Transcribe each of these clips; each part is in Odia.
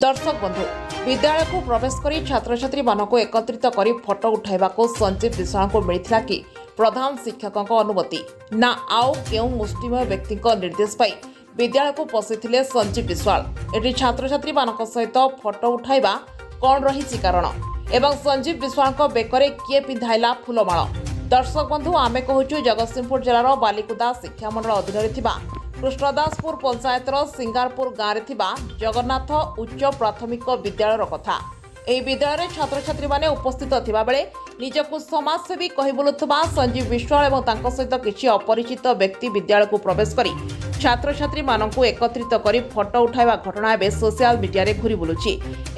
ଦର୍ଶକ ବନ୍ଧୁ, ବିଦ୍ୟାଳୟକୁ ପ୍ରବେଶ କରି ଛାତ୍ରଛାତ୍ରୀମାନଙ୍କୁ ଏକତ୍ରିତ କରି ଫଟୋ ଉଠାଇବାକୁ ସଞ୍ଜୀବ ବିଶ୍ୱାଳଙ୍କୁ ମିଳିଥିଲା କି ପ୍ରଧାନ ଶିକ୍ଷକଙ୍କ ଅନୁମତି, ନା ଆଉ କେଉଁ ମୁଷ୍ଟିମେୟ ବ୍ୟକ୍ତିଙ୍କ ନିର୍ଦ୍ଦେଶ ପାଇ ବିଦ୍ୟାଳୟକୁ ପଶିଥିଲେ ସଞ୍ଜୀବ ବିଶ୍ୱାଳ? ଏଠି ଛାତ୍ରଛାତ୍ରୀମାନଙ୍କ ସହିତ ଫଟୋ ଉଠାଇବା କ'ଣ ରହିଛି କାରଣ ଏବଂ ସଞ୍ଜୀବ ବିଶ୍ୱାଳଙ୍କ ବେକରେ କିଏ ପିନ୍ଧାଇଲା ଫୁଲମାଳ? ଦର୍ଶକ ବନ୍ଧୁ, ଆମେ କହୁଛୁ ଜଗତସିଂହପୁର ଜିଲ୍ଲାର ବାଲିକୁଦା ଶିକ୍ଷାମଣ୍ଡଳ ଅଧୀନରେ ଥିବା କୃଷ୍ଣଦାସପୁର ପଞ୍ଚାୟତର ସିଙ୍ଗାରପୁର ଗାଁରେ ଥିବା ଜଗନ୍ନାଥ ଉଚ୍ଚ ପ୍ରାଥମିକ ବିଦ୍ୟାଳୟର କଥା। ଏହି ବିଦ୍ୟାଳୟରେ ଛାତ୍ରଛାତ୍ରୀମାନେ ଉପସ୍ଥିତ ଥିବାବେଳେ ନିଜକୁ ସମାଜସେବୀ କହି ବୁଲୁଥିବା ସଞ୍ଜୀବ ବିଶ୍ୱାଳ ଏବଂ ତାଙ୍କ ସହିତ କିଛି ଅପରିଚିତ ବ୍ୟକ୍ତି ବିଦ୍ୟାଳୟକୁ ପ୍ରବେଶ କରି ଛାତ୍ରଛାତ୍ରୀମାନଙ୍କୁ ଏକତ୍ରିତ କରି ଫଟୋ ଉଠାଇବା ଘଟଣା ଏବେ ସୋସିଆଲ ମିଡିଆରେ ଘୁରି ବୁଲୁଛି।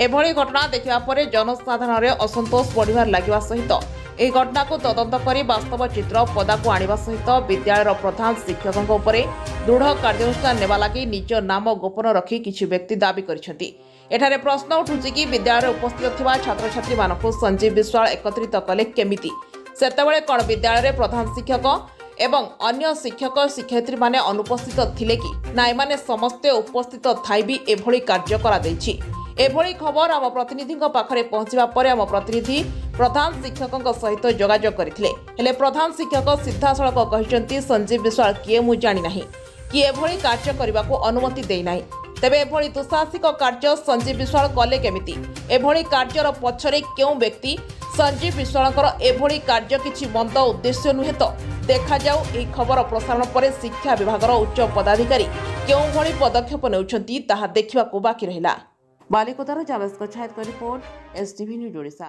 ଏଭଳି ଘଟଣା ଦେଖିବା ପରେ ଜନସାଧାରଣରେ ଅସନ୍ତୋଷ ବଢ଼ିବାରେ ଲାଗିବା ସହିତ ଏହି ଘଟଣାକୁ ତଦନ୍ତ କରି ବାସ୍ତବ ଚିତ୍ର ପଦାକୁ ଆଣିବା ସହିତ ବିଦ୍ୟାଳୟର ପ୍ରଧାନ ଶିକ୍ଷକଙ୍କ ଉପରେ ଦୃଢ଼ କାର୍ଯ୍ୟାନୁଷ୍ଠାନ ନେବା ଲାଗି ନିଜ ନାମ ଗୋପନ ରଖି କିଛି ବ୍ୟକ୍ତି ଦାବି କରିଛନ୍ତି। ଏଠାରେ ପ୍ରଶ୍ନ ଉଠୁଛି କି ବିଦ୍ୟାଳୟରେ ଉପସ୍ଥିତ ଥିବା ଛାତ୍ରଛାତ୍ରୀମାନଙ୍କୁ ସଞ୍ଜୀବ ବିଶ୍ୱାଳ ଏକତ୍ରିତ କଲେ କେମିତି? ସେତେବେଳେ କ'ଣ ବିଦ୍ୟାଳୟରେ ପ୍ରଧାନ ଶିକ୍ଷକ ଏବଂ ଅନ୍ୟ ଶିକ୍ଷକ ଶିକ୍ଷୟିତ୍ରୀମାନେ ଅନୁପସ୍ଥିତ ଥିଲେ କି, ନା ଏମାନେ ସମସ୍ତେ ଉପସ୍ଥିତ ଥାଇ ବି ଏଭଳି କାର୍ଯ୍ୟ କରାଯାଇଛି? ଏଭଳି ଖବର ଆମ ପ୍ରତିନିଧିଙ୍କ ପାଖରେ ପହଞ୍ଚିବା ପରେ ଆମ ପ୍ରତିନିଧି ପ୍ରଧାନ ଶିକ୍ଷକଙ୍କ ସହିତ ଯୋଗାଯୋଗ କରିଥିଲେ। ହେଲେ ପ୍ରଧାନ ଶିକ୍ଷକ ସିଧାସଳଖ କହିଛନ୍ତି, ସଞ୍ଜୀବ ବିଶ୍ୱାଳ କିଏ ମୁଁ ଜାଣିନାହିଁ କି ଏଭଳି କାର୍ଯ୍ୟ କରିବାକୁ ଅନୁମତି ଦେଇନାହିଁ। ତେବେ ଏଭଳି ଦୁଃସାହସିକ କାର୍ଯ୍ୟ ସଞ୍ଜୀବ ବିଶ୍ୱାଳ କଲେ କେମିତି? ଏଭଳି କାର୍ଯ୍ୟର ପଛରେ କେଉଁ ବ୍ୟକ୍ତି? ସଞ୍ଜୀବ ବିଶ୍ୱାଳଙ୍କର ଏଭଳି କାର୍ଯ୍ୟ କିଛି ମନ୍ଦ ଉଦ୍ଦେଶ୍ୟ ନୁହେଁ ତ? ଦେଖାଯାଉ, ଏହି ଖବର ପ୍ରସାରଣ ପରେ ଶିକ୍ଷା ବିଭାଗର ଉଚ୍ଚ ପଦାଧିକାରୀ କେଉଁଭଳି ପଦକ୍ଷେପ ନେଉଛନ୍ତି, ତାହା ଦେଖିବାକୁ ବାକି ରହିଲା। ବାଲିକୁଦାରୁ ଜାବେଶ ଗଛାୟତଙ୍କ ରିପୋର୍ଟ, ଏସ୍ଟିଭି ନ୍ୟୁଜ୍ ଓଡ଼ିଶା।